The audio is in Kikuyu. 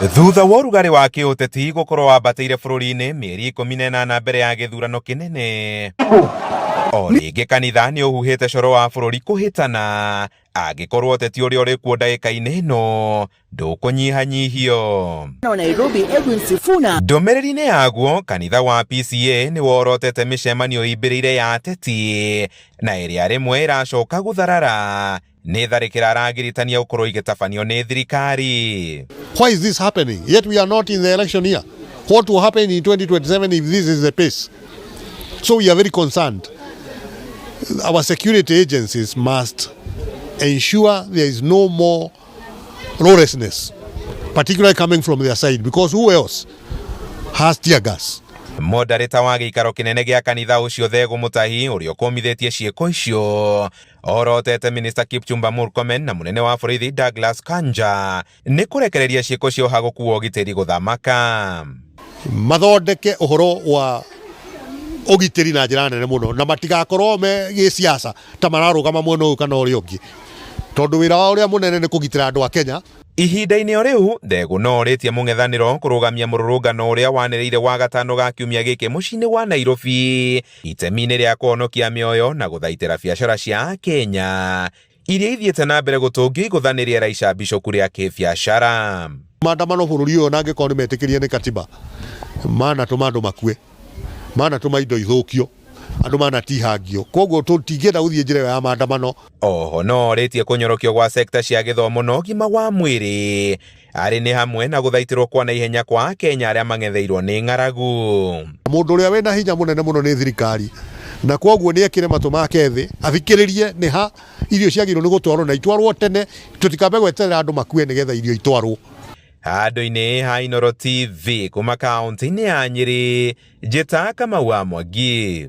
Thutha wa ũrugarĩ wa kĩũteti gũkorwo wambatĩire bũrũri-inĩ mĩeri 18 mbere ya gĩthurano kĩnene, o rĩngĩ kanitha nĩ ũhuhĩte coro wa bũrũri kũhĩtana angĩkorwo ũteti ũrĩa ũrĩ kuo ndagĩka-inĩ ĩno ndũkũnyihanyihio. wa Nairobi Edwin Sifuna. Ndũmĩrĩri-inĩ yaguo, kanitha wa PCA nĩ worotete mĩcemanio ĩimbĩrĩire ya ateti na ĩrĩa rĩmwe ĩracoka gũtharara nĩ tharĩkĩra aragiritania gũkorwo igĩtabanio nĩ thirikari. Why is this happening? Yet we are not in the election year. What will happen in 2027 if this is the pace? So we are very concerned. Our security agencies must ensure there is no more lawlessness, particularly coming from their side, because who else has tear gas? Moderator wa gĩikaro kĩnene gĩa kanitha ũcio Thegũ Mũtahi ũrĩa ũkũmithĩtie ciĩko icio orotete Minister Kipchumba Murkomen na mũnene wa borithi Douglas Kanja nĩ kũrekereria ciĩko cia ũhagũku wa ũgitĩri gũthamaka. Mathondeke ũhoro wa ũgitĩri na njĩra nene mũno na matigakorwo me gĩsiasa ta mararũgama mwena ũyũ kana ũrĩa ũngĩ, tondũ wĩra wao ũrĩa mũnene nĩ kũgitĩra andũ a Kenya. Ihinda-inĩ o rĩu, Ndegũ no orĩtie mũng'ethanĩro kũrũgamia mũrũrũngano ũrĩa wanĩrĩire Wagatano ga kiumia gĩkĩ mũciĩ-inĩ wa Nairobi itemi-inĩ rĩa kũhonokia mĩoyo na gũthaitĩra biacara cia Akenya iria ithiĩte na mbere gũtũngio igũtha nĩ rĩera icambicũku rĩa kĩbiacara. Maandamano bũrũri ũyũ ona angĩkorwo nĩ metĩkĩrie nĩ katiba, manatũma andũ makue, manatũma indo ithũkio, andũ manatihangio, koguo tũtingĩenda gũthiĩ njĩra ĩyo ya maandamano. Oho no orĩtie kũnyorokio gwa sekta cia gĩthomo na ũgima wa mwĩrĩ arĩ nĩ hamwe na gũthaitĩrwo kwa naihenya kwa Akenya arĩa mang'etheirwo nĩ ng'aragu. Mũndũ ũrĩa wĩna hinya mũnene mũno nĩ thirikari, na koguo nĩ ekĩre matũ make thĩ athikĩrĩrie nĩ ha irio ciagĩrĩirwo nĩ gũtwarwo na itwarwo tene, tũtikambe gweterera andũ makue nĩgetha irio itwarwo. Handũ-inĩ ha Inooro TV kuma kaunti-inĩ ya Nyĩrĩ, njĩta Kamau wa Mwangi.